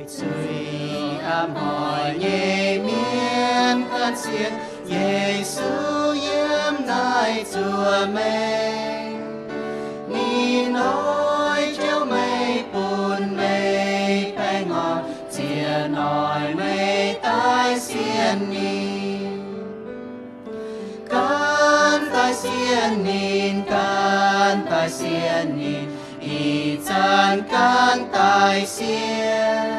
Zuiz a'hnoi nyei mienv gan sienx Yesu yiem naaiv zuoqv meih. Ninh oix jouh meih, bun meih baengh orn, ziec noic meih daaih sienx ninh. Gan daaih sienx ninh, gan daaih sienx ninh, ih zanc gan daaih sienx.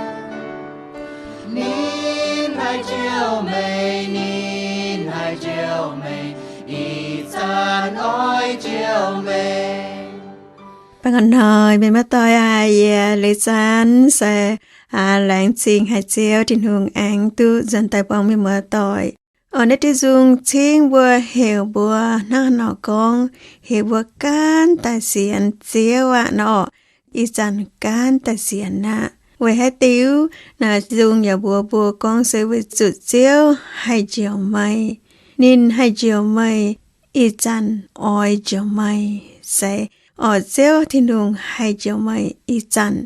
Ninh haih jouh meih, ninh haih jouh meih, ih zanc oix jouh meih. Baengh orn hnoi, mienh muoz-doic aac, yie Leiz Zaanv se laengz zingh haic Ziouv Tin-Hungh aengx duqv nzuonx daaih buangh mienh muoz-doic. Orqc, naaiv diuh nzung cingv mbuo heuc mbuo hnangv haaix nor gorngv, heuc mbuo gaanv daaih sienx Ziouv aqv nor, orqc, ih zanc gaanv daaih sienx aqv. Weic haaix diuc? Naaiv nzung yaac mbuox mbuo gorngv se weic zuqc Ziouv haih njoux meih. Ninh haih njoux meih, ih zanc oix njoux meih. Se orqc, Ziouv Tin-Hungh haih njoux meih ih zanc.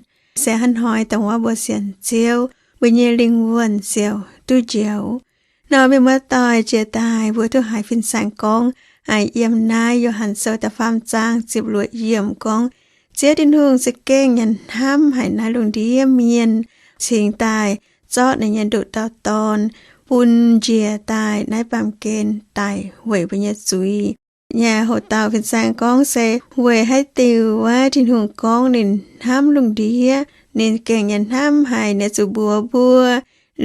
Se hnangv hnoi dongh wuov mbuo sienx Ziouv, mbuo nyei lingh wuonh ziouc duqv njoux. Nor mienh muoz-doic, jiex daaih mbuo duqv haiz fin-saeng gorngv, yiem naaiv Yo^han Sou da'faam zaang ziepc luoqc yiemc gorngv, Ziouv Tin-Hungh za'gengh nyanc hnamv haic naaiv lungh ndiev mienh, cingx daaih zorqv ninh nyei nduqc dauh Dorn bun njiec daaih naaiv baamh gen daic weic mbuo nyei zuiz. Nyei hoc dauh fin-saeng gorngv se, weic haaix diuc wuov Tin-Hungh gorngv ninh hnamv lungh ndiev, ninh gengh nyanc hnamv haic ninh zuqc mbuox mbuo,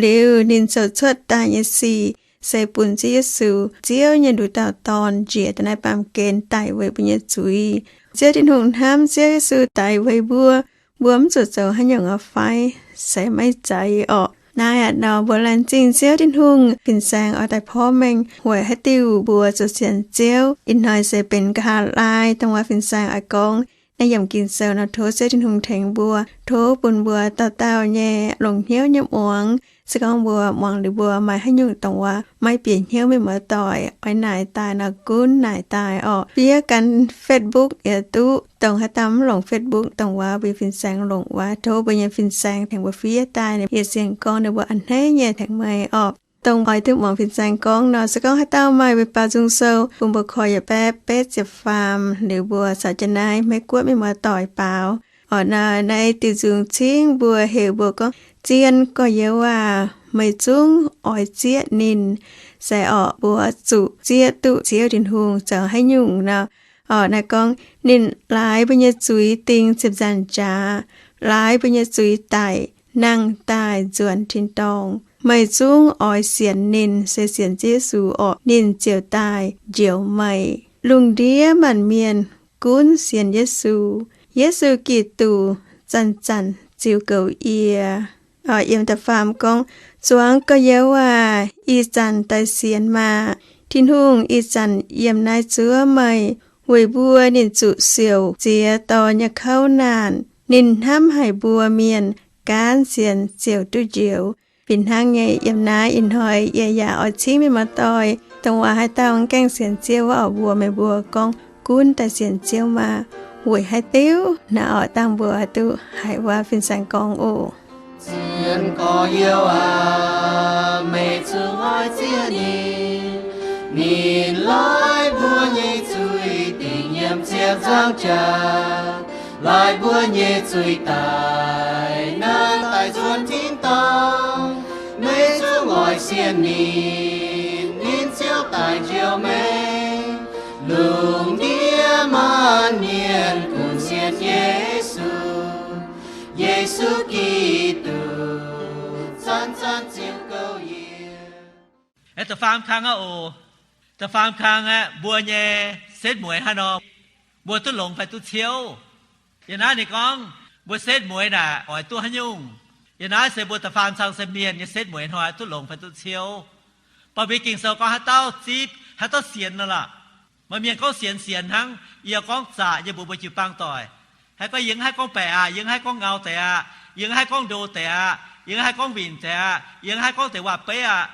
liuz ninh zoux cuotv daaih nyei sic se bun Ziouv Yesu, Ziouv nyei nduqc dauh Dorn, njiec daaih naaiv baamh gen daic weic mbuo nyei zuiz. Ziouv Tin-Hungh hnamv Ziouv Yesu daic weic mbuo, mbuo mv zuqc zoux haaix nyungc aqv fai? Se maiv zeiz orqc. Naaiv aqv nor, mbuo laengz zingh Ziouv Tin-Hungh, fin-saeng oix daaih porv mengh weic haaix diuc mbuo zuqc sienx Ziouv. Ih hnoi se benx nqa'haav laai dongh wuov fin-saeng oix gorngv naaiv yiemc Ging-Sou nor, tov Ziouv Tin-Hungh tengx mbuo, tov bun mbuo dauh dauh nyei longc hnyouv nyei muangx. Se gorngv mbuo muangx liuz mbuo maaih haaix nyungc dongh wuov maiv bieqc hnyouv, mienh muoz-doic oix naaic daaih nor, gunv naaic daaih orqc. Fiev gan Facebook yaac duqv. Dongh haaix dauh mv longc Facebook, dongh wuov mbuo nyei fin-saeng longc wuov, tov mbuo nyei fin-saeng tengx mbuo fiev daaih, yie sienx gorngv ninh mbuo a'hneiv nyei tengx meih orqc. Dongh oix duqv muangx fin-saeng gorngv nor, se gorngv haaix dauh maaih mbuo baaux nzung sou bun mbuo korv yietc baeqv betv ziepc faam, liuz mbuo caux jienv naaiv Meiv Guoqv mienh muoz-doic baaux. Orqc, naaiv, naaiv diuh nzung cingv mbuo heuc mbuo gorngv, Zien gorx-youz aac, meih zungv oix zieqv ninh. Se orqc, mbuo zuqc zieqv duqv Ziouv Tin-Hungh zoux haaix nyungc nor? Orqc, naaiv gorngv, ninh laaix mbuo nyei zuiz ding ziepc nzaangc jaax, laaix mbuo nyei zuiz daic, nangh daaih nzuonx tin-dorngh. Meih zungv oix sienx ninh, se sienx Ziouv Yesu orqc, ninh ziouc daaih njoux meih. Lungh ndiev maanc mienh gunv sienx Yesu. Yesu Giduc zanc-zanc ziux goux yie. Yiem da'faam gorngv, Zuangx gorx-youz aac, ih zanc daaih sienx maah! Tin-Hungh ih zanc yiem naaiv zuov meih. Weic mbuo ninh zuqc siouc ziex dorh nyei kouv naanc. Ninh hnamv haic mbuo mienh, gaanv sienx ziouc duqv njoux. Fih hnangv nyei, yiem naaiv ih hnoi yie yaac oix cingv mienh muoz-doic, dongh waac haaix dauh mv gaengh sienx Ziouv wuov, oix mbuox meih mbuo gorngv, gunv daaih sienx Ziouv maah! Weic haaix diuc? Naaiv orqc, dangh mbuo duqv haiz wuov fin-saeng gorngv oc. Zien gorx-youz aac, meih zungv oix zieqv ninh. Ninh laaix mbuo nyei zuiz dingc yiem ziepc nzaangc jaax, laaix mbuo nyei zuiz daic, nangh daaih nzuonx tin-dorngh. Meih zungv oix sienx ninh, ninh ziouc daaih njoux meih. Lungh ndiev maanc mienh gunv sienx Yesu, Yesu Giduc zanc-zanc ziux goux yie. Aeqv, da'faam kang aqv oc. Da'faam kang aeqv, mbuo nyei setv mueiz haaix nor, mbuo duqv longx fai duqv ciouv? Yiem naaiv ninh gorngv mbuo setv mueiz naaic oix duqv haaix nyungc? Yiem naaiv se mbuo da'faam cang se mienh nyei setv mueiz hnoi duqv longx fai duqv ciouv. Baac mbuo Ging-Sou gorngv haaix dauh zipv, haaix dauh sienx nor lorqc. Maaih mienh gorngv sienx, sienx hnangv. Yie gorngv zaqc nyei mbuox mbuo jiu-baang doic. Haih gorngv yie mv haih gorngv baeqc aqv, yie mv haih gorngv ngau deix aqv, yie mv haih gorngv ndo deix aqv, yie mv haih gorngv winh deix aqv, yie mv haih gorngv deix waac-beiv aqv.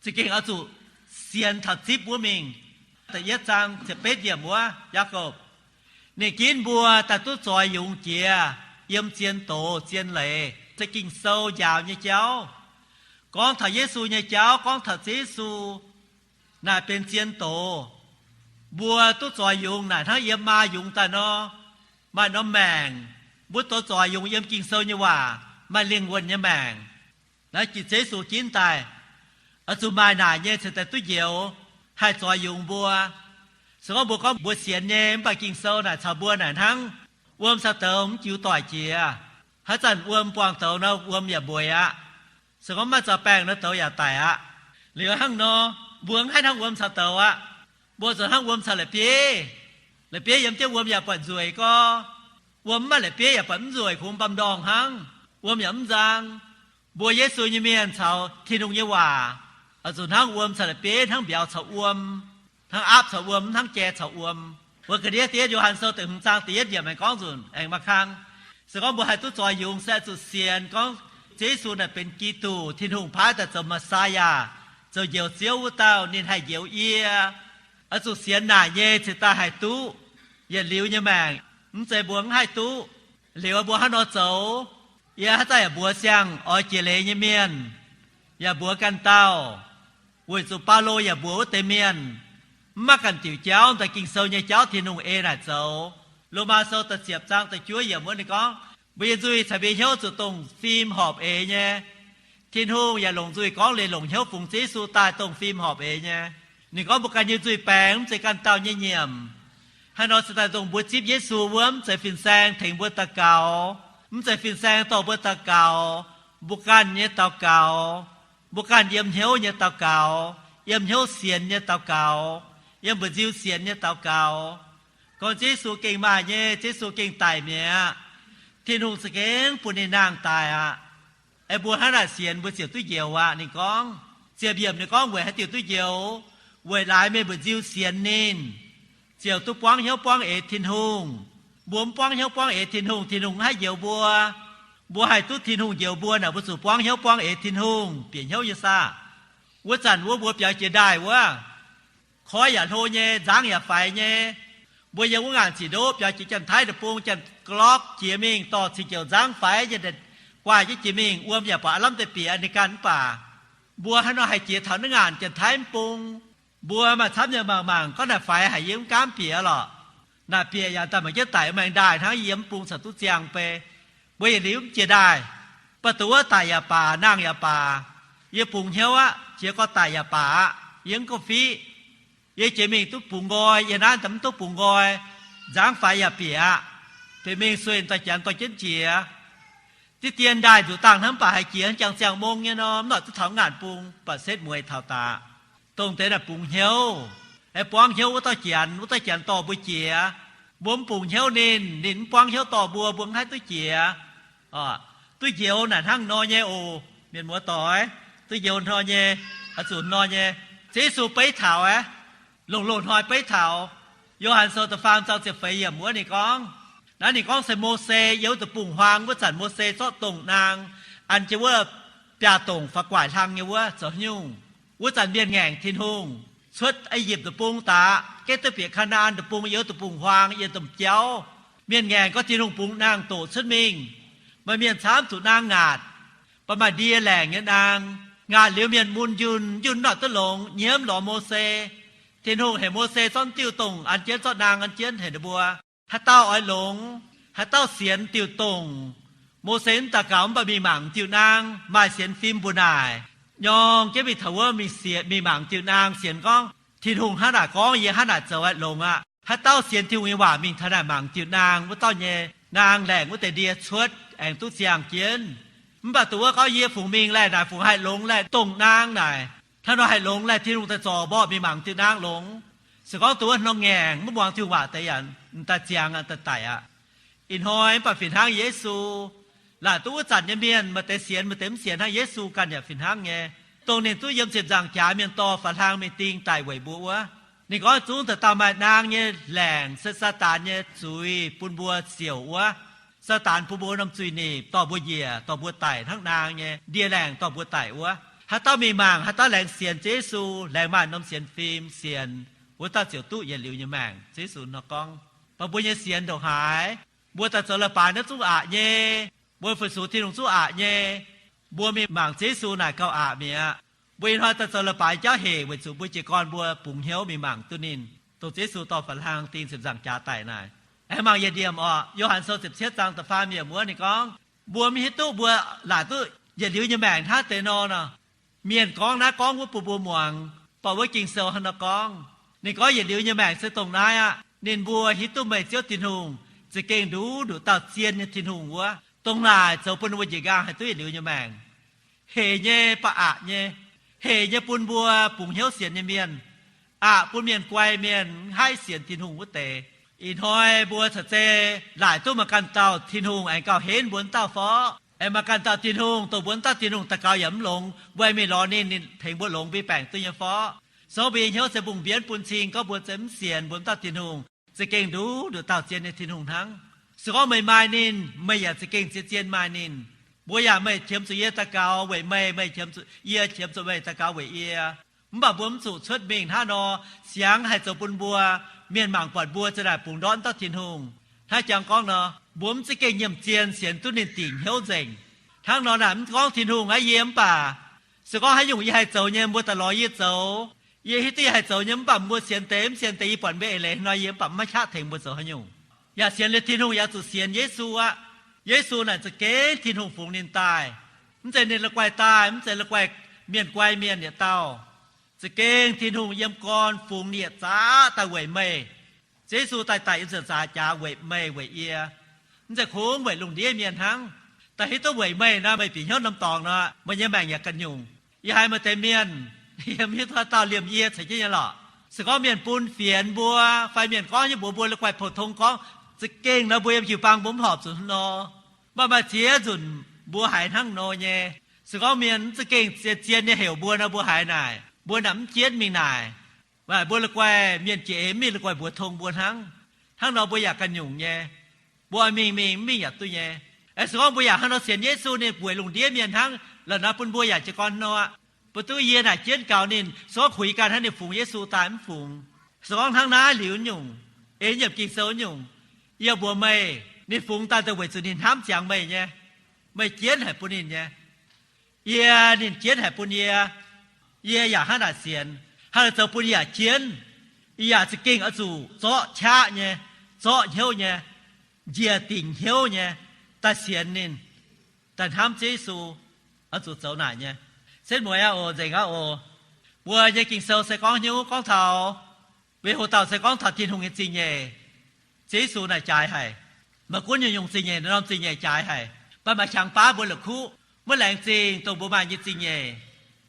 Za'gengh oix zuqc sienx taux zipv wuov mingh. Da'yietv zaang ziepc betv yiemc wuov, Yaakopv, ninh ginv mbuo daaih duqv zoix yungz jiex yiem zien doz zien leiz. se Ging-Sou njaaux nyei jauv. Gorngv taux Yesu nyei jauv, gorngv taux Ziouv Yesu naaic benx zien doz, mbuo duqv zoix yungz naaic hnangv yiem maa yungz daaih nor, maaih norm maengc. Mbuo duqv zoix yungz yiem Ging-Sou nyei waac, maaih lingh wuonh nyei maengc. Naaiv jiex Yesu ginv daaih, oix zuqc maaih naaic nyei ceix daaih duqv njoux, haih zoix yungz mbuo. Se gorngv mbuo gorngv mbuo sienx nyei, mv baac Ging-Sou naaic caux mbuo naaic hnangv wuom caux douz mv jiu doic jiex. Haaix zanc wuom buangh douz nor, wuom yaac mbueiz aqv. Se gorngv maiv zoux baengh nor, douz yaac daic aqv. Liuz hnangv nor, mbuo mv haih hnangv wuom caux douz aqv. Mbuo zuqc hnangv wuom caux la'bieiv. La'bieiv yiem jienv wuom yaac buatc nzueic gorx. Wuom mv maaih la'bieiv yaac buatc mv nzueic, kungx baamh ndorngh hnangv. Wuom yaac mv nzang. Mbuo Yesu nyei mienh caux Tin-Hungh nyei waac oix zuqc hnangv wuom caux la'bieiv, hnangv mbiauz caux wuom, hnangv aapv caux wuom, hnangv jai caux wuom. Mbuo ga'ndiev diev Yo^han Sou da'hmz zaang da'yietv yiemc aengx gorngv nzunc, aengx maiv kang. Se gorngv mbuo haih duqv zoix yungz se oix zuqc sienx gorngv Ziouv Yesu naaic benx Giduc, Tin-Hungh paaiv daaih zoux Messiah, zoux Njoux Ziouv wuov dauh, ninh haih njoux yie. Oix zuqc sienx naaic nyei ceix daaih haih duqv yietc liuz nyei maengc. Mv zeiz mbuo mv haih duqv. Liuz mbuo hnangv nor zoux, yie haaix zanc yaac mbuox siang-oix jiex leiz nyei mienh, yaac mbuox ganh dauh, weic zuqc Baulo yaac mbuox wuov deix mienh, mv maaih ganh diuc jauv, daaih Ging-Sou nyei jauv Tin-Hungh ei naaic zoux. Lomaa Sou da'ziepc zaang da'juov yiemc wuov ninh gorngv, mbuo nyei nzuih caux mbuo nyei hnyouv zuqc dongh fim horpc eix nyei. Tin-Hungh yaac longc nzuih gorngv leiz longc hnyouv fungx Ziouv Yesu daaih dongh fim horpc eix nyei. Ninh gorngv mbuo ganh nyei nzuih baengx mv zeiz ganh dauh nyei nyiemc. Haaix nor se daaih dongh mbuo zipv Yesu wuov, mv zeiz fin-saeng tengx mbuo daux gaux, mv zeiz fin-saeng dorh mbuo daux gaux, mbuo ganh nyei daux gaux, mbuo ganh yiem hnyouv nyei daux gaux, yiem hnyouv sienx nyei daux gaux, yiem mba'nziu sienx nyei daux gaux. Gorngv Ziouv Yesu gengh maaih nyei, Ziouv Yesu gengh daic mi'aqv. Tin-Hungh za'gengh bun ninh nangh daic aqv. Aengx mbuo hnangv naaic sienx mbuo ziouc duqv njoux aqv. Ninh gorngv, ziepc yiemc ninh gorngv weic haaix diuc duqv njoux, weic laaix meih mba'nziu sienx ninh, ziouc duqv buangv hnyouv buangv eix Tin-Hungh. Mbuo mv buangv hnyouv buangv eix Tin-Hungh, Tin-Hungh mv haih njoux mbuo. Mbuo haih duqv Tin-Hungh njoux mbuo naaic, mbuo zuqc buangv hnyouv buangv eix Tin-Hungh, bieqc hnyouv nyei saah. Wuov zanc wuov mbuo biaux jiex ndaaih wuov, koiv yaac hlo nyei, nzangv yaac faix nyei. Mbuo yiem wuov ngaanc ziqc ndoqv biaux jiex Janx-Taiv deic-bung, Janx-Glokv jiex mingh dorh cing joux nzangv faix nyei, guaaih jienv jiex mingh, wuom yaac buatc aav lamh deix bieqc ninh ganh mv baac. Mbuo haaix nor haih jiex taux naaiv ngaanc Janx-Taiv mv bung? Mbuo maaih camv nyei mangc mangc, gorngv naaic faix haic yie mv gaamv bieqc lorqc. Naaic bieqc yaac daaih mangc jienv daic maengx ndaaih hnangv, yie mv bung caux duqv ziangh bei. Mbuo yietc liuz mv jiex ndaaih. Mv baac dongh wuov daic yaac baac, nangh yaac baac, yie bungx hnyouv aqv, jiex gorx daic yaac baac aqv, yie mv gorngv fiqv. Yie jiex mingh duqv bungx nqoi, yie naaiv daaih mv duqv bungx nqoi, nzangv faix yaac bieqc aqv. Bieqc mingh sueih daaih janx dorh jienv jiex. Diqv dien ndaaih nzuqc dangh hnangv, mv baac haih jiex jangx ziangh mong nyei nor, mv nor duqv taux ngaanc bung, mv baac setv mueiz taux daqc. Dongh deix naaic bungx hnyouv, aengx buangv hnyouv wuov dauh janx, wuov dauh janx dorh mbuo jiex. Mbuo mv bungx hnyouv ninh, ninh mv buangv hnyouv dorh mbuo, mbuo mv haih duqv jiex. Duqv njoux naaic hnangv nor nyei oc, mienh muoz doic. Duqv njoux nor nyei, oix zuqc nor nyei. Ziouv Yesu beiv taux aqv. Loz-loz-hnoi beiv taux. Yo^han Sou da'faam zaang ziepc feix yiemc wuov ninh gorngv, naaiv ninh gorngv se Mose yiem wuov deic-bung-huaang wuov zanc, Mose zorqv dongh naang an jienv wuov biaav-dongc fai guaaic hlang nyei wuov zoux haaix nyungc. Wuov zanc mienh ngaengc Tin-Hungh cuotv I^yipv Deic-Bung daaih, gengh duqv bieqc Kaa^naa^an Deic-Bung, yiem wuov deic-bung-huaang, yiem domh jauv. Mienh ngaengc gorngv Tin-Hungh bungx naang doqc cuotv mingh. Maaih mienh camv zuqc naang ngaatc, baac maaih ndie laengc nyei naang. Ngaatc liuz mienh mun njunh, njunh mv nor duqv longx, nyiemv lorz Mose. Tin-Hungh heuc Mose zorqv diuh dongh an jienv, zorqv naang an jienv heuc ninh mbuo, haaix dauh oix longx, haaix dauh sienx diuh dongh Mose mv daux gaux mv baac mingh mangc diuh naang, maaih sienx fim mbuo naaic, nyorng jienv mingh taux wuov mingh sienx, mingh mangc diuh naang, sienx gorngv Tin-Hungh hnangv naaic gorngv, yie hnangv naaic zoux aqv, longx aqv. Haaix dauh sienx Tin-Hungh nyei waac mingh taux naaic mangc diuh naang, wuov dauh nyei naang laengc wuov deix ndie cuotv aengx duqv ziangh jienv. Mv baac dongh wuov gorngv yie fungc mingh laeh naaic fungc haih longx laeh, dongh naang naaic hnangv nor haih longx laeh, Tin-Hungh daaih zorc mborqv mingh mangc diuh naang longx. Se gorngv dongh wuov nor ngaengc, mv muangx Tin-Hungh waac deix yaac daaih ziangx aqv, daaih daic aqv. Ih hnoi mv baac fih hnangv Yesu, laaic duqv wuov zanc nyei mienh maaih deix sienx, maaih deix mv sienx, hnangv Yesu ganh yaac fih hnangv nyei. Dongh ninh duqv yiem ziepc nzaangc jaax mienh dorh faaux hlang mingh ding daic weic mbuo wuov, ninh gorngv zungv daaih dauh maaih naang nyei laengc se Saadaan nyei zuiz bun mbuo siouc wuov. Saadaan bun mbuo norm zuiz-nipc dorh mbuo njiec, dorh mbuo daic hnangv naang nyei ndie laengc dorh mbuo daic wuov. Haaix dauh mingh mangc, haaix dauh laengz sienx Ziouv Yesu, laengz maaih norm sienx fim sienx, wuov dauh ziouc duqv yietc liuz nyei maengc. Ziouv Yesu nor gorngv. Baac mbuo nyei sienx ndongc haaix? Mbuo daaih zoux leiz-baaix naaiv zungv aqc nyei. Mbuo fu-sux Tin-Hungh zuqc aqc nyei. Mbuo mingh mangc Yesu naaic gauh aqc mi'aqv. Mbuo ih hnoi daaih zoux leiz-baaix jauv hec weic zuqc mbuo jiez gorn mbuo bungx hnyouv mingh mangc duqv ninh, dongh Yesu dorh faaux hlang ding ziepc nzaangc jaax daic naaic. Aengx mangc yietc ndiemc orqc, Yo^han Sou ziepc cietv zaang da'faam yiemc wuov ninh gorngv, mbuo mv hiuv duqv mbuo laaic duqv yietc liuz nyei maengc hnangv deix nor nor. Mienh gorngv naaiv gorngv wuov bun mbuo muangx, baac wuov Ging-Sou hnangv nor gorngv. Ninh gorngv yietc liuz nyei maengc se dongh naaiv aqv, ninh mbuo hiuv duqv meih Ziouv Tin-Hungh, za'gengh nduqc nduqc dauh zien nyei Tin-Hungh wuov. Dongh naaic zoux bun mbuo njiec nqaang haih duqv yietc liuz nyei maengc. Hec nyei ba'aqc nyei, hec nyei bun mbuo bungx hnyouv sienx nyei mienh, aqc bun mienh guai mienh mv haih sienx Tin-Hungh wuov deix. Ih hnoi mbuo caux zei laaic duqv maaih ganh dauh Tin-Hungh aengx gauh henv mbuo wuov dauh forv, aengx maaih ganh dauh Tin-Hungh dongh mbuo wuov dauh Tin-Hungh daux gaux yaac mv longx, mbuo aengx mingh lorz ninh, ninh tengx mbuo longx mbuo baengc duqv nyei forv. Sou mbuo nyei hnyouv se mbungh mbienv bun cing gorngv mbuo se mv sienx mbuo wuov dauh Tin-Hungh, za'gengh nduqc nduqc dauh zien nyei Tin-Hungh hnangv. Se gorngv meih maaih ninh, meih yaac za'gengh zien-zien maaih ninh. Mbuo yaac meih qiemx zuqc yie daux gaux weic meih, meih qiemx zuqc, yie qiemx zuqc meih daux gaux weic yie. Mv baac mbuo mv zuqc cuotv mingh hnangv nor, siangx haih zoux bun mbuo mienh mangc buatc mbuo za'naaic bungx ndortv dauh Tin-Hungh. Hnangv jangx gorngv nor, mbuo mv za'gengh nyiemc zien sienx duqv ninh dingc hnyouv nzengc. Hnangv nor naaic mv gorngv Tin-Hungh aqv yie mv baac, se gorngv haaix nyungc yie haih zoux nyei mbuo daaih lorz yie zoux. Yie hiuv duqv yie haih zoux nyei mv baac mbuo sienx deix mv sienx deix yie buatc mbuo eix leiz hnoi yie mv baac mv maiv qaqv tengx mbuo zoux haaix nyungc. Yaac sienx liuz Tin-Hungh yaac zuqc sienx Yesu aqv. Yesu naaic za'gengh Tin-Hungh fungx ninh daaih. Mv zeiz ninh la'guaih daaih, mv zeiz la'guaih mienh guai mienh yietc dauh. Za'gengh Tin-Hungh yiem gorn fungx ninh yietc zaqc daaih weic meih. Yesu daaih daic yiem ziepc nzaangc jaax weic meih weic yie. Mv zeiz kungx weic lungh ndiev mienh hnangv. Da'hiuv duqv weic meih nor, meih bieqc hnyouv norm dorngx nor, meih nyei maengc yaac ganh nyungc. Yie haiz maaih deix mienh, yie mv hiuv duqv haaix dauh liemh yie caux jienv nyei lorqc. Se gorngv mienh bun fienx mbuo, fai mienh gorngv nyei mbuox mbuo la'guaih pou-tong gorngv, za'gengh nor mbuo yiem jiu-baang mbuo mv horpc zuqc nor. Mv baac maaih ziex nzunc mbuo haiz hnangv nor nyei. Se gorngv mienh mv za'gengh zien-zien nyei heuc mbuo nor, mbuo haiz naaic, mbuo naaic mv jienv mingh naaic. Mv baac mbuo la'guaih mienh jiex eix mv mingh la'guaih mbuox tong mbuo hnangv. Hnangv nor mbuo yaac ganh nyungc nyei. Mbuo oix mingh mingh, mv mingh yaac duqv nyei. Aengx se gorngv mbuo yaac hnangv nor sienx Yesu ninh weic lungh ndiev mienh hnangv, la'nor bun mbuo yaac jiez gorn nor aqv. Mbuo duqv yie naaic jienv gaux ninh, se gorngv kuinx ganh hnangv ninh fungx Yesu daaih mv fungx. Se gorngv hnangv naaiv liuz nyungc, ei nyiemc Ging-Sou nyungc, yie mbuox meih, ninh fungx daaih dongh weic zuqc ninh hnamv ziangx meih nyei. Meih jienv haic bun ninh nyei. Yie, ninh jienv haic bun yie. Yie yaac hnangv naaic sienx, hnangv naaic zoux bun yie yaac jienv. Yie yaac za'gengh oix zuqc zorqv qaqv nyei, zorqv hnyouv nyei, njiec dingc hnyouv nyei, daaih sienx ninh, daaih hnamv Ziouv Yesu, oix zuqc zoux naaic nyei. Setv mueiz aqv oc, nzengc aqv oc. Mbuo nyei Ging-Sou se gorngv hnyouv gorngv taux, weic hoc dauh se gorngv taux Tin-Hungh nyei zingh nyeic. Ziouv Yesu naaic jaaix haic. Maiv gunv nyungc-nyungc zingh nyeic, norm zingh nyeic jaaix haic. Mv baac maaih qangx baav mbuo la'kuqv maiv laengz zingh dongh mbuo maaih nyei zingh nyeic.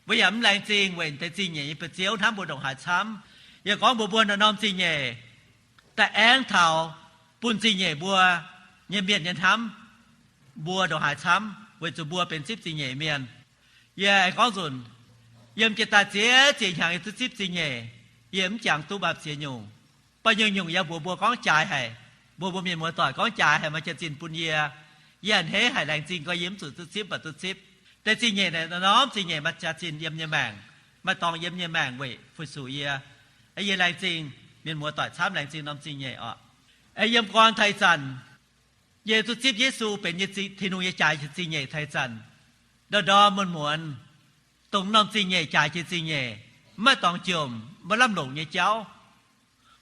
Mbuo yaac mv laengz zingh weic deix zingh nyeic nyei ba'ziex hnamv mbuo ndongc haaix camv. Yie gorngv mbuox mbuo naaiv norm zingh nyeic daaih aengx taux bun zingh nyeic mbuo nyei mienh nyei hnamv mbuo ndongc haaix camv, weic zuqc mbuo benx zipv zingh nyeic mienh. Yie aengx gorngv nzunc, yiem jiex daaih ziex ziex hnyangx yie duqv zipv zingh nyeic, yie mv jangx duqv baamh ziex nyungc. Mv baac nyungc-nyungc yie mbuox mbuo gorngv jaaix haic, mbuox mbuo mienh muoz-doic gorngv jaaix haic, maaih jaax-zinh bun yie. Yie a'hneiv haic, laengz zingh gorx yie mv zuqc duqv zipv mv baac duqv zipv. Deix zingh nyeic naaic norm zingh nyeic maaih jaax-zinh yiem nyei maengc, maaih dorngx yiem nyei maengc weic fu-sux yie. Yie laengz zingh mienh muoz-doic camv, laengz zingh norm zingh nyeic oc. Yiem gorn taux ih zanc, yie duqv zipv Yesu benx yie Tin-Hungh nyei jaaix jiex zingh nyeic taux ih zanc, ndorm-ndorm muonz-muonz, dongh norm zingh nyeic jaaix jiex zingh nyeic, mv maaih dorngx jomc, maiv lamh longc nyei jauv.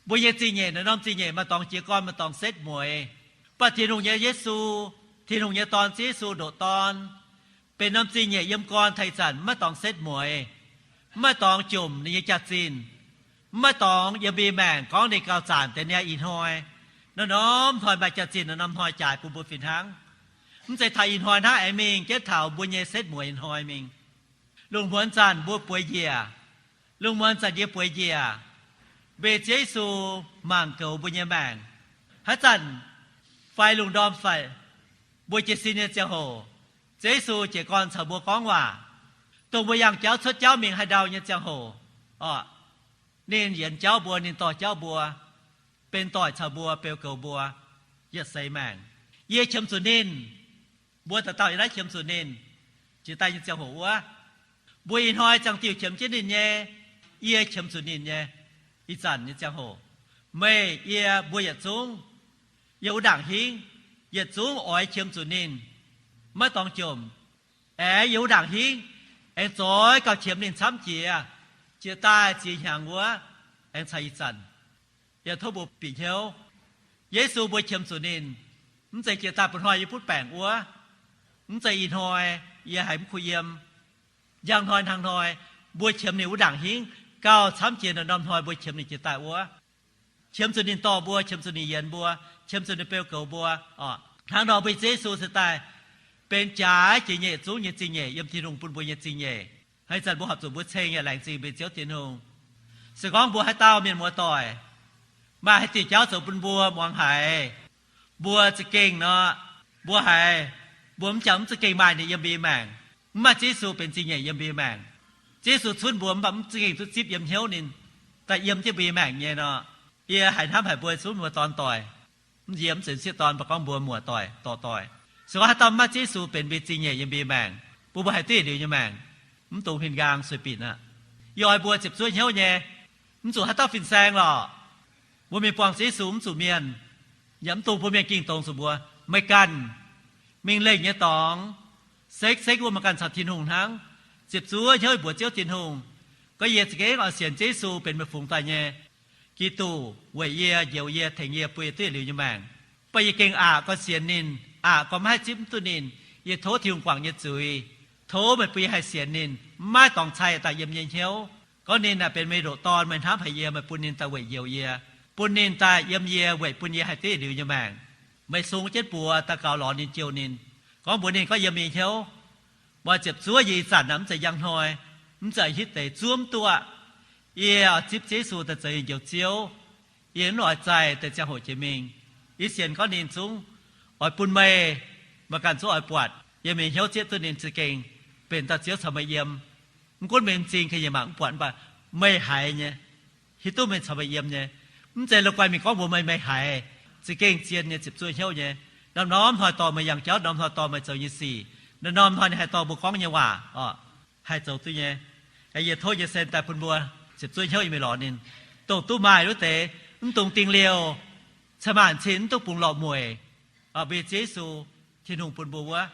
Mbuo nyei zingh nyeic naaiv norm zingh nyeic maaih dorngx jiez gorn, maaih dorngx setv mueiz. Mv baac Tin-Hungh nyei Yesu, Tin-Hungh nyei Dorn, Ziouv Yesu ndoqc Dorn, benx norm zingh nyeic yiem gorn taux ih zanc mv maaih dorngx setv mueiz, mv maaih dorngx jomc ninh nyei jaax-zinh, mv maaih dorngx yiem mbuo nyei maengc gorngv ninh gauh zaanc deix niaa ih hnoi. Norm-norm hnoi maaih jaax-zinh, norm-norm hnoi jaaix bun mbuo fih hnangv. Mv zeiz taux ih hnoi hnangv aengx mingh jienv taux mbuo nyei setv mueiz ih hnoi mingh. Lungh muonz zanc mbuo bueix njiec, lungh muonz zanc yie bueix njiec, mbuo Ziouv Yesu mangc goux mbuo nyei maengc. Haaix zanc fai lungh ndorm fai mbuo jiez sin nyei ziangh hoc, Ziouv Yesu jiez gorn caux mbuo gorngv waac, dongh mbuo yangh jauv cuotv jauv mingh haaix ndau nyei ziangh hoc, orqc, ninh yienx jauv mbuo, ninh dorh jauv mbuo, benx doic caux mbuo, beu goux mbuo yietc seix maengc. Yie qiemx zuqc ninh. Mbuo dauh dauh yiem naaiv qiemx zuqc ninh. Jiex daaih nyei ziangh hoc wuov, mbuo ih hnoi ziangh diuh qiemx jienv ninh nyei, yie qiemx zuqc ninh nyei. Ih zanc nyei ziangh hoc, meih, yie, mbuo yietc zungv, yiem wuov ndaangc hingv, yietc zungv oix qiemx zuqc ninh. maiv dorngx jomc. Aengx yiem wuov ndaangc hingv aengx zoix gauh qiemx ninh camv jiex, jiex daaih ziex hnyangx wuov, aengx caux ih zanc. Yie tov mbuo bieqc hnyouv, Yesu mbuo qiemx zuqc ninh, mv zeiz jiex daaih ba'hnoi yie butv baengc wuov, mv zeiz ih hnoi yie haiz mv kuh yiem. Njang hnoi hnangv hnoi, mbuo qiemx ninh wuov ndaangc hingv gauh camv jiex norm-norm hnoi mbuo qiemx ninh jiex daaih wuov. Qiemx zuqc ninh dorh mbuo, qiemx zuqc ninh yienx mbuo, qiemx zuqc ninh beu goux mbuo. Hnangv nor mbuo Yesu se daaih benx jaaix jiex nyeic zungv nyei zingh nyeic yiem Tin-Hungh bun mbuo nyei zingh nyeic. Hnangv ih zanc mbuo horpc zuqc mbuo ceng yaac laengz zingh mbuo Ziouv Tin-Hungh. Se gorngv mbuo haaix dauh mienh muoz doic maaih haaix diuc jauv zoux bun mbuo muangx haiz, mbuo za'gengh nor, mbuo haiz, mbuo mv jangx mv za'gengh maaih ninh yiem mbuo nyei maengc. Mv maaih Yesu benx zingh nyeic yiem mbuo nyei maengc. Yesu cunv mbuo mv baac mv za'gengh duqv zipv yiem hnyouv ninh, daaih yiem jienv mbuo nyei maengc nyei nor. Yie haiz hnamv haic mbuo zungv muoz-dorn doic, yie mv zeiz sieqv dorn, mv baac gorngv mbuo muoz-doic, dorh doic. Se gorngv haaix dauh mv maaih Yesu benx mbuo zingh nyeic yiem mbuo nyei maengc, bun mbuo haih duqv yietc liuz nyei maengc, mv dungx huin nqaang sueih binc aqv. Yie oix mbuo ziepc zuoqv hnyouv nyei, mv zuqc haaix dauh fin-saeng lorqc. Mbuo mingh buangh Yesu mv zuqc mienh, yaac mv dungx bun mienh ging dongz zuqc mbuo. Meih ganh mingh lengh nyei dorngx, sekv sekv wuov meih ganh caux Tin-Hungh hnangv. Ziepc zuoqv hnyouv mbuox Ziouv Tin-Hungh, gorngv yie za'gengh oix sienx Yesu benx meih fungx daaih nyei Giduc, weic yie, njoux yie, tengx yie, bun yie duqv yietc liuz nyei maengc. Mv baac yie gengh aqc gorx sienx ninh, aqc gorx maiv haih zipv mv duqv ninh. Yie tov Tin-Hungh guangc yie zuiz, tov meih bun yie haih sienx ninh, mv maaih dorngx caih daaih yiem yie nyei hnyouv. Gorngv ninh naaic benx meih ndoqc Dorn, meih hnamv haic yie, meih bun ninh daaih weic njoux yie, bun ninh daaih yiem yie, weic bun yie haih duqv yietc liuz nyei maengc. Meih sung jienv buoz daux gaux lorz ninh, jouh ninh. Gorngv mbuox ninh gorngv yiem yie hnyouv, mbuo ziepc zuoqv yie ih zanc naaic mv zeiz njang hnoi, mv zeiz hitv deix zuov mv duqv. Yie oix zipv Yesu daaih zoux yie njoux Ziouv. Yie mv oix zaih deix ziangh hoc jiex mingh. Yie sienx gorngv ninh zungv oix bun meih, meih ganh zungv oix buatc yiem meih hnyouv zieqv duqv ninh za'gengh benx dauh Ziouv caux meih yiem. Mv gunv meih m'zing ga'nyiec mangc mv buatc, mv baac meih haiz nyei, hiuv duqv meih caux meih yiem nyei. Mv zeiz la'guaih mingh gorngv mbuox meih, meih haiz. Za'gengh zien nyei, ziepc zuoqv hnyouv nyei. Norm-norm hnoi dorh meih yangh jauv, norm hnoi dorh meih zoux nyei sic, norm-norm hnoi ninh haih dorh mbuo gorngv nyei waac oc, haih zoux duqv nyei. Yie tov nyei sen daaih bun mbuo ziepc zuoqv hnyouv yie mingh lorz ninh, dongh duqv maaih wuov deix, mv dungx dingh liouh, ca'maanc cin mv duqv bungx lorqc mueic. Mbuo Yesu, Tin-Hungh bun mbuo wuov.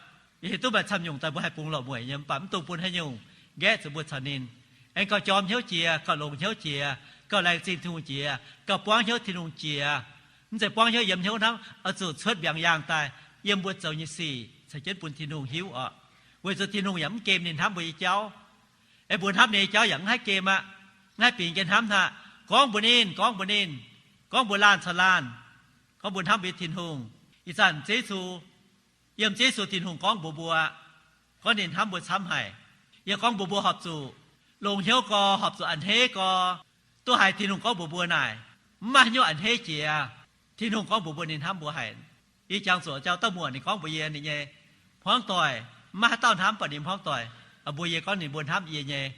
Yie hiuv duqv maaih camv nyungc daaih mbuo haih bungx lorqc mueic nyei, mv baac mv dungx bun haaix nyungc nqaeqv zuqc mbuo caux ninh. Aengx gauh jorm hnyouv jiex, gauh longx hnyouv jiex, gauh laengz zingh Tin-Hungh jiex, gauh buangv hnyouv Tin-Hungh jiex. Mv zeiz buangv hnyouv yiem hnyouv hnamv, oix zuqc cuotv mbiaangx yaangh daaih yiem mbuo zoux nyei sic caux jienv bun Tin-Hungh hiuv oc. Weic zuqc Tin-Hungh yaac mv gem ninh hnamv mbuo nyei jauv. Aengx mbuo hnamv ninh nyei jauv yaac mv haih gem aqv, mv haih bingx jienv hnamv aqv. Gorngv mbuox ninh, gorngv mbuox ninh, gorngv mbuox laanh caux laanh, gorngv mbuox hnamv mbuo nyei Tin-Hungh. Ih zanc Yesu, yiem Yesu Tin-Hungh gorngv mbuox mbuo, gorngv ninh hnamv mbuo camv haic. Yie gorngv mbuox mbuo horpc zuqc longx hnyouv gorx, horpc zuqc a'hneiv gorx, duqv haiz Tin-Hungh gorngv mbuox mbuo naaic, mv maaih haaix nyungc a'hneiv jiex. Tin-Hungh gorngv mbuox mbuo ninh hnamv mbuo haic. Yie jangx zuqc jauv dauh muoc ninh gorngv mbuox yie ninh nyei hmuangv doic, mv maaih haaix dauh hnamv baac ninh hmuangv doic, mbuox yie gorngv ninh mbuo hnamv yie nyei.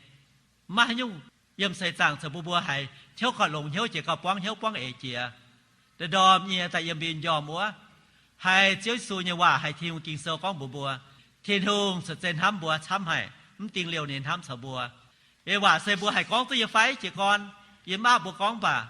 Mv maaih haaix nyungc yiem seix zaangc caux mbuo mbuo haiz hnyouv gauh longx hnyouv jiex, gauh buangv hnyouv buangv eix jiex. Ndorm-ndorm nyie daaih yiem mbuo nyei njormh wuov, haiz Ziouv Yesu nyei waac, haiz Tin-Hungh Ging-Sou gorngv mbuox mbuo, Tin-Hungh caux zeiz hnamv mbuo camv haic, mv dingh liouh ninh hnamv caux mbuo. Ei waac se mbuo haih gorngv duqv yiem fai jiez gorn, yie mv baac mbuo gorngv baac,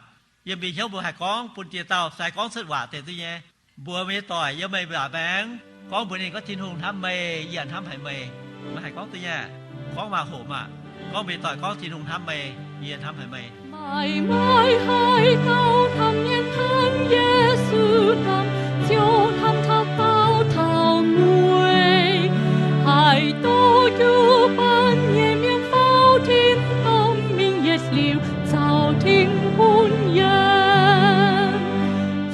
yiem mbuo hnyouv mbuo haih gorngv bun dieh dauh sai gorngv cuotv waac deix duqv nyei. Mbuox meih nyei doic yiem meih waac maengx, gorngv mbuox ninh gorngv Tin-Hungh hnamv meih, yie hnamv haic meih. Meih haih gorngv duqv nyei aqv. Gorngv maaih hoqc maah. Gorngv mbuox doic gorngv Tin-Hungh hnamv meih, yie hnamv haic meih. Maaih, maaih haaix dauh hnamv mienh hnamv Yesu hnamv, ziouc hnamv taux daauh taux mueiz. Haih duqv jiu-baang nyei mienh faaux tin-dorngh mingh yietc liuz caux Tin-Hungh yiem.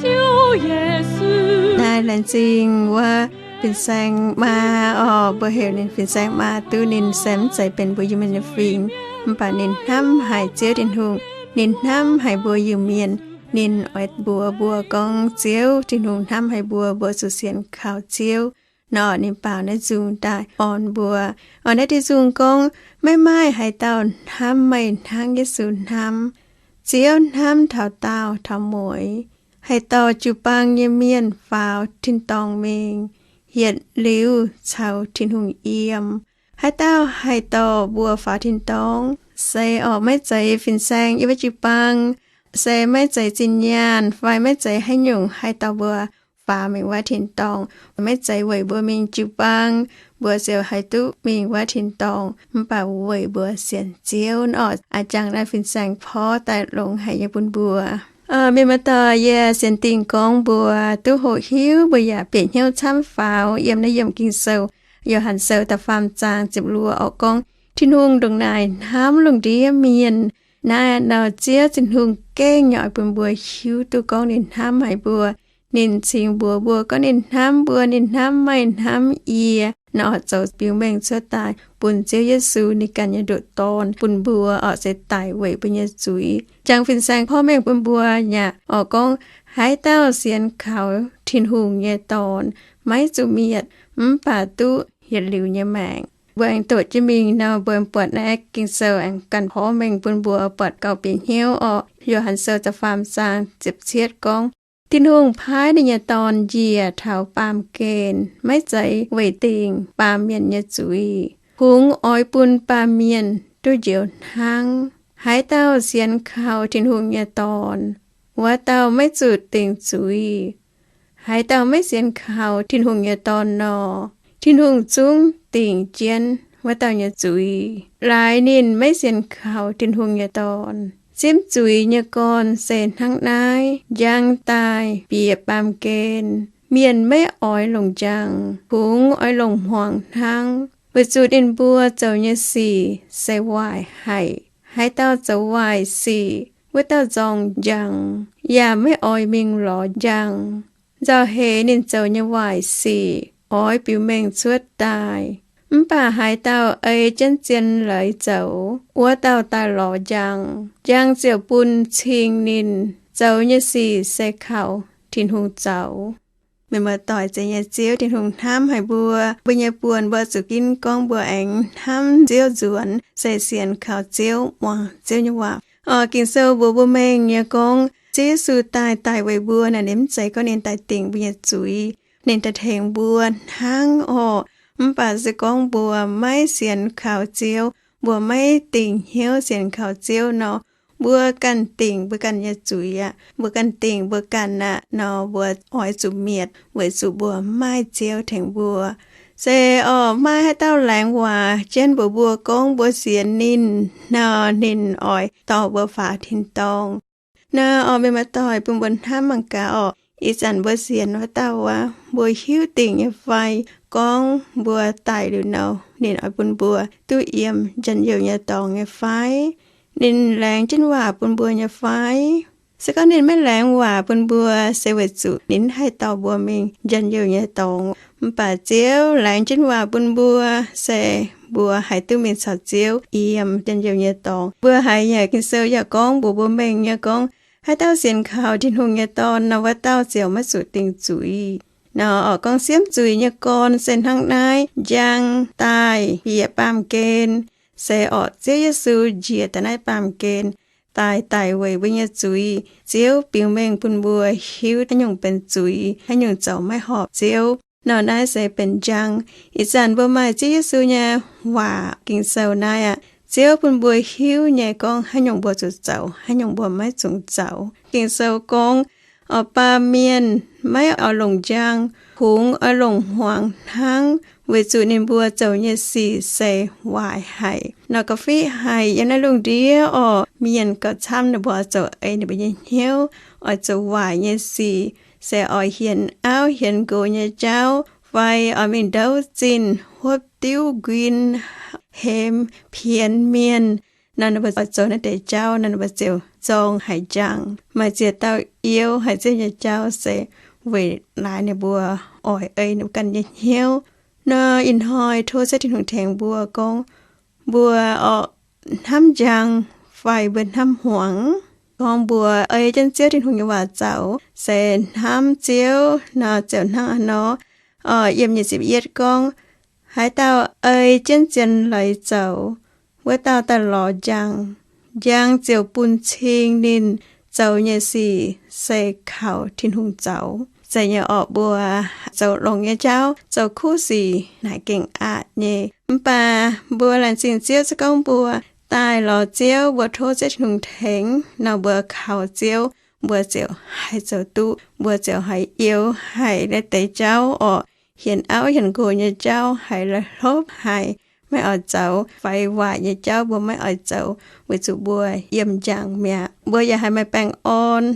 Ziouv Yesu. Naaiv laengz zingh wuov fin-saeng maa oc. Mbuo heuc ninh fin-saeng maa duqv ninh se mv zeiz benx mbuo Iu-Mienh nyei fingx, mv baac ninh hnamv haic Ziouv Tin-Hungh. Ninh hnamv haic mbuo Iu-Mienh. Ninh oix mbuox mbuo gorngv Ziouv Tin-Hungh hnamv haic mbuo, mbuo zuqc sienx kaux Ziouv. Nor ninh baaux naaiv nzung daaih orn mbuo. Orn naaiv diuh nzung gorngv, maiv maaih haaix dauh hnamv meih hnangv Yesu hnamv. Ziouv hnamv taux daauh taux mueiz, haih dorh jiu-baang nyei mienh faaux tin-dorngh mingh, yietc liuz caux Tin-Hungh yiem. Haaix dauh haih dorh mbuo faaux tin-dorngh? Se orqc maiv zeiz fin-saeng yiem wuov jiu-baang, se maiv zeiz zinh nyaanh fai maiv zeiz haaix nyungc haih dorh mbuo faaux mingh wuov tin-dorngh. Maiv zeiz weic mbuo mingh jiu-baang mbuo ziouc haih duqv mingh wuov tin-dorngh, mv baac weic mbuo sienx Ziouv nor. A'jangc naaiv fin-saeng porv daaih longx haic nyei bun mbuo. Mienh muoz-doic, yie sienx dingh gorngv mbuo duqv hoqc hiuv, mbuo yaac bieqc hnyouv camv faaux yiem naaiv yiemc Ging-Sou, Yo^han Sou da'faam zaang ziepc luoqc orqc gorngv, Tin-Hungh ndongc naaic hnamv lungh ndiev mienh, naaiv nor Ziouv Tin-Hungh gengh nyei oix bun mbuo hiuv duqv gorngv ninh hnamv haic mbuo. Ninh cingx mbuox mbuo gorngv ninh hnamv mbuo, ninh hnamv meih, hnamv yie nor, zoux biux mengh cuotv daaih bun Ziouv Yesu, ninh ganh nyei ndoqc Dorn, bun mbuo orqc se daic weic mbuo nyei zuiz. Jangx fin-saeng porv mengh bun mbuo yaac orqc gorngv, haaix dauh sienx kaux Tin-Hungh nyei Dorn maiv zuqc mietc, mv baac duqv yietc liuz nyei maengc. Mbuo aengx doqc jienv mingh nor, mbuo buatc naaiv Ging-Sou aengx ganh porv mengh bun mbuo buatc gauh bieqc hnyouv orqc. Yo^han Sou da'faam zaang ziepc cietv gorngv, Tin-Hungh paaiv ninh nyei Dorn njiec taux baamh gen maiv zeiz weic dingc baamh mienh nyei zuiz, kungx oix bun baamh mienh duqv njoux hnangv. Haaix dauh sienx kaux Tin-Hungh nyei Dorn, wuov dauh maiv zuqc dingc zuiz. Haaix dauh maiv sienx kaux Tin-Hungh nyei Dorn nor, Tin-Hungh zungv dingc jienv wuov dauh nyei zuiz, laaix ninh maiv sienx kaux Tin-Hungh nyei Dorn. Simv zuiz nyei gorn se hnangv naaiv, njang daaih bieqc baamh gen. Mienh maiv oix longc njang, kungx oix longc hmuangx hnangv, weic zuqc ninh mbuo zoux nyei sic se waaic haic. Haaix dauh zoux waaic sic, wuov dauh nzorng njang, yaac maiv oix mingh lorz njang, nzauh heix ninh zoux nyei waaic sic oix biux mengh cuotv daaih. Mv baac haaix dauh ei jienv zien leiz zoux, wuov dauh daaih lorz njang, njang ziouc bun cing ninh. Zoux nyei sic se kaux Tin-Hungh zoux. Mienh muoz-doic, zeiz nyei Ziouv Tin-Hungh hnamv haic mbuo. Mbuo nyei buonc mbuo zuqc ginv gorngv mbuo aengx hnamv Ziouv nzuonx, se sienx kaux Ziouv, muangx Ziouv nyei waac. Orqc, Ging-Sou mbuox mbuo mengh nyei gorngv, Ziouv Yesu daaih daic weic mbuo naaic, ninh mv zeiz gorngv ninh daaih dingc mbuo nyei zuiz. Ninh daaih tengx mbuo hnangv orqc. Mv baac se gorngv mbuo maiv sienx kaux Ziouv, mbuo maiv dingc hnyouv sienx kaux Ziouv nor, mbuo ganh dingc mbuo ganh nyei zuiz aqv. Mbuo ganh dingc mbuo ganh aqv nor, mbuo oix zuqc mietc weic zuqc mbuo maaih Ziouv tengx mbuo. Se orqc, maaih haaix dauh laengz waac jienv mbuox mbuo gorngv mbuo sienx ninh nor, ninh oix dorh mbuo faaux tin-dorngh. Naaiv orqc, mienh muoz-doic, bun mbuo hnamv mangc gaax orqc, ih zanc mbuo sienx wuov dauh aqv, mbuo hiuv dingc nyei fai? Gorngv mbuo daic liuz nor, ninh oix bun mbuo duqv yiem njien-youh nyei dorngx nyei fai? Ninh laengz jienv waac bun mbuo nyei fai? Se gorngv ninh maiv laengz waac bun mbuo, se weic zuqc ninh mv haih dorh mbuo mingh njien-youh nyei dorngx. Mv baac Ziouv laengz jienv waac bun mbuo, se mbuo haih duqv mingh caux Ziouv yiem njien-youh nyei dorngx. Mbuo haiz yaac Ging-Sou yaac gorngv mbuox mbuo mengh nyei gorngv, haaix dauh sienx kaux Tin-Hungh nyei Dorn nor, wuov dauh ziouc maiv zuqc dingc zuiz. Nor orqc, gorngv siemv zuiz nyei gorn se hnangv naaiv, njang daaih bieqc baamh gen. Se orqc, Ziouv Yesu njiec daaih naaiv baamh gen, daaih daic weic mbuo nyei zuiz. Ziouv biux mengh bun mbuo hiuv haaix nyungc benx zuiz, haaix nyungc zoux maiv horpc Ziouv. Nor naaiv se benx njang. Ih zanc mbuo maaih Ziouv Yesu nyei waac Ging-Sou naaiv aqv, Ziouv bun mbuo hiuv nyei gorngv haaix nyungc mbuo zuqc zoux, haaix nyungc mbuo maiv zungx zoux. Ging-Sou gorngv, orqc, baamh mienh maiv oix longc njang, kungx oix longc hmuangx hnangv, weic zuqc ninh mbuo zoux nyei sic se waaic haic. Nor ga'fih haic yiem naaiv lungh ndiev orqc, mienh gauh camv ninh mbuo oix zoux ei ninh mbuo nyei hnyouv, oix zoux waaic nyei sic, se oix hienx auv hienx nqox nyei jauv, fai oix mingh ndouv zinh, hopv diuv nquin, hemx pienx mienh. Nor ninh mbuo oix zoux naaiv deix jauv nor, ninh mbuo ziouc zorng haic njang. Maaih ziex dauh iou haic Ziouv nyei jauv se weic laaix ninh mbuo oix ei ninh mbuo ganh nyei hnyouv. Nor ih hnoi tov Ziouv Tin-Hungh tengx mbuo gorngv, mbuo orqc, hnamv njang fai mbuo hnamv hmuangx? Gorngv mbuo ei jienv Ziouv Tin-Hungh nyei waac zoux, se hnamv Ziouv nor, ziouc hnangv haaix nor. Orqc, yiem nyic ziepc yietv gorngv, haaix dauh ei jienv zien leiz zoux, wuov dauh daaih lorz njang, njang ziouc bun cing ninh. Zoux nyei sic se kaux Tin-Hungh zoux. Zeiz nyei orqc, mbuo zoux longx nyei jauv, zoux kuv sic naaic gengh aqc nyei. Mv baac mbuo laengz zingh Ziouv, se gorngv mbuo daaih lorz Ziouv, mbuo tov Ziouv Tin-Hungh tengx nor, mbuo kaux Ziouv, mbuo ziouc haih zoux duqv, mbuo ziouc haih youx haic naaiv deix jauv orqc. Hienx auv hienx nqox nyei jauv haiz la'hlopv haic, maiv oix zoux, fai waaic nyei jauv mbuo maiv oix zoux, weic zuqc mbuo yiem njang mi'aqv. Mbuo yaac haih maaih baengh orn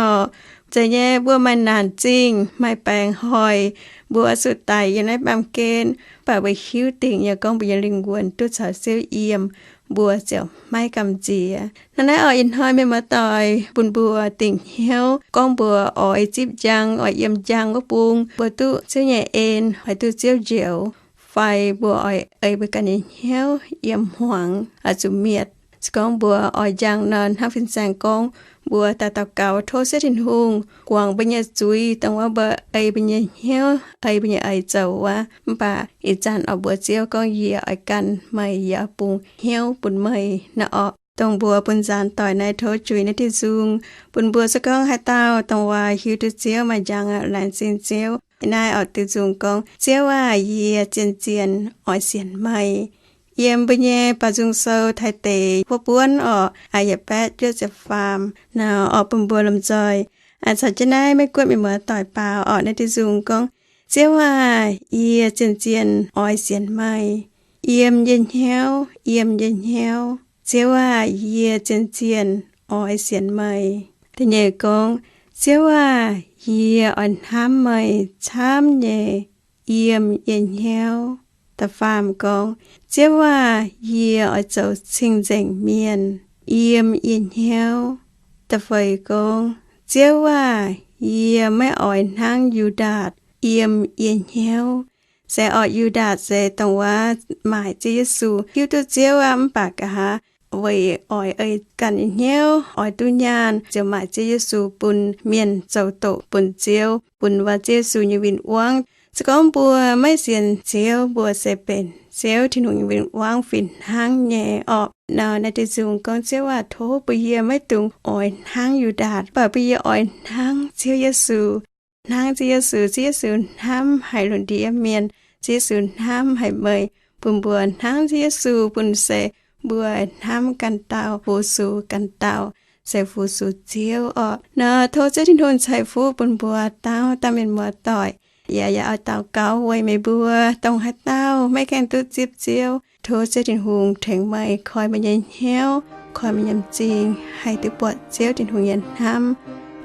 orqc. Zeiz nyei, mbuo maaih naanc zingh, maaih baengc hoic, mbuo zuqc daic yiem naaiv baamh gen, mv baac mbuo hiuv dingc nyei gorngv mbuo nyei lingh wuonh duqv caux Ziouv yiem, mbuo ziouc maiv gamh nziex. Hnangv naaiv orqc, ih hnoi mienh muoz-doic bun mbuo dingc hnyouv gorngv mbuo oix zipv njang, oix yiem njang wuov bung, mbuo duqv Ziouv nyei en, oix duqv Ziouv njoux, fai mbuo oix ei mbuo ganh nyei hnyouv yiem hmuangx, oix zuqc mietc. Se gorngv mbuo oix njang nor, hnangv fin-saeng gorngv, mbuo daaih daux gaux tov Ziouv Tin-Hungh guangc mbuo nyei zuiz, dongh wuov mbuo ei mbuo nyei hnyouv, ei mbuo nyei eix zoux wuov. Mv baac ih zanc oix mbuox Ziouv gorngv, yie oix gan meih, yie oix bungx hnyouv bun meih nor orqc. Dongh mbuo bun nzaanx doic naaiv tov juix naaiv diuh nzung bun mbuo. Se gorngv haaix dauh dongh waac hiuv duqv Ziouv, maaih njang laengz zingh Ziouv, naaiv oix diuh nzung gorngv, Ziouv aah! Yie zien-zien oix sienx meih. Yiem mbuo nyei Baaux Nzung Sou taaih deix wuov buonv orqc, aa yietc baeqv juov ziepc faam nor orqc, bun mbuo lomh nzoih caux jienv naaiv Meiv Guoqv mienh muoz-doic baaux orqc. Naaiv diuh nzung gorngv, Ziouv aah! Yie zien-zien oix sienx meih. Yiem yie hnyouv, yiem yie hnyouv. Ziouv aah! Yie zien-zien oix sienx meih. Da'nyeic gorngv, Ziouv aah! Yie oix hnamv meih camv nyei yiem yie hnyouv. Da'faam gorngv, Ziouv aah! Yie oix zoux cing-nzengc mienh yiem yie hnyouv. Da'feix gorngv, Ziouv aah! Yie maiv oix hnangv Yu^ndaatc yiem yie hnyouv. Se orqc, Yu^ndaatc se dongh wuov maaic Ziouv Yesu, hiuv duqv Ziouv aqv, mv baac nqa'haav weic oix ei ganh nyei hnyouv, oix duqv nyaanh, ziouc maaic Ziouv Yesu bun mienh zoux doqc bun Ziouv, bun wuov Ziouv Yesu nyei win-wangv. Se gorngv mbuo maiv sienx Ziouv, mbuo se benx Ziouv Tin-Hungh nyei win-wangv fih hnangv nyei orqc. Nor naaiv diuh nzung gorngv, Ziouv aah! Tov bun yie maiv dungx oix hnangv Yu^ndaatc, mv baac bun yie oix hnangv Ziouv Yesu. Hnangv Ziouv Yesu, Ziouv Yesu hnamv haic lungh ndiev mienh. Ziouv Yesu hnamv haic meih, bun mbuo hnangv Ziouv Yesu, bun se mbuo hnamv ganh dauh, fu-sux ganh dauh, se fu-sux Ziouv orqc. Nor tov Ziouv Tin-Hungh ceix fuqv bun mbuo dauh dauh mienh muoz-doic. Yaac yaac oix daux gaux weic meih mbuo dongh haaix dauh maiv gaengh duqv zipv Ziouv. Tov Ziouv Tin-Hungh tengx meih koi meih nyei hnyouv, koi meih nyei m'zing haih duqv buatc Ziouv Tin-Hungh nyei hnamv.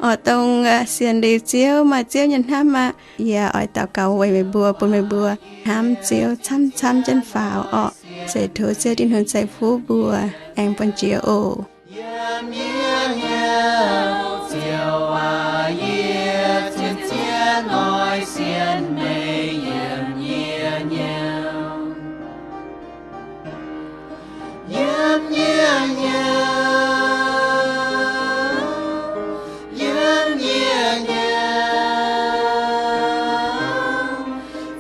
Orqc, dongh sienx liuz Ziouv, maaih Ziouv nyei hnamv aqv. Yie oix daux gaux weic meih mbuo, bun meih mbuo hnamv Ziouv camv-camv jienv faaux orqc. Se tov Ziouv Tin-Hungh ceix fuqv mbuo. Aengx buangh jiex oc. Yiem yie hnyouv, Ziouv aac, yie zien-zien oix sienx meih yiem yie hnyouv. Yiem yie hnyouv, yiem yie hnyouv,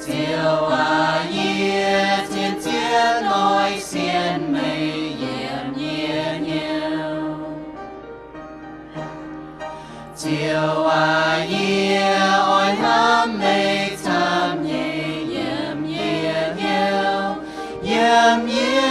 Ziouv aac, yie zien-zien oix sienx meih yiem yie hnyouv. Ziouv aac, yie oix hnamv meih camv nyei yiem yie hnyouv, yiem yie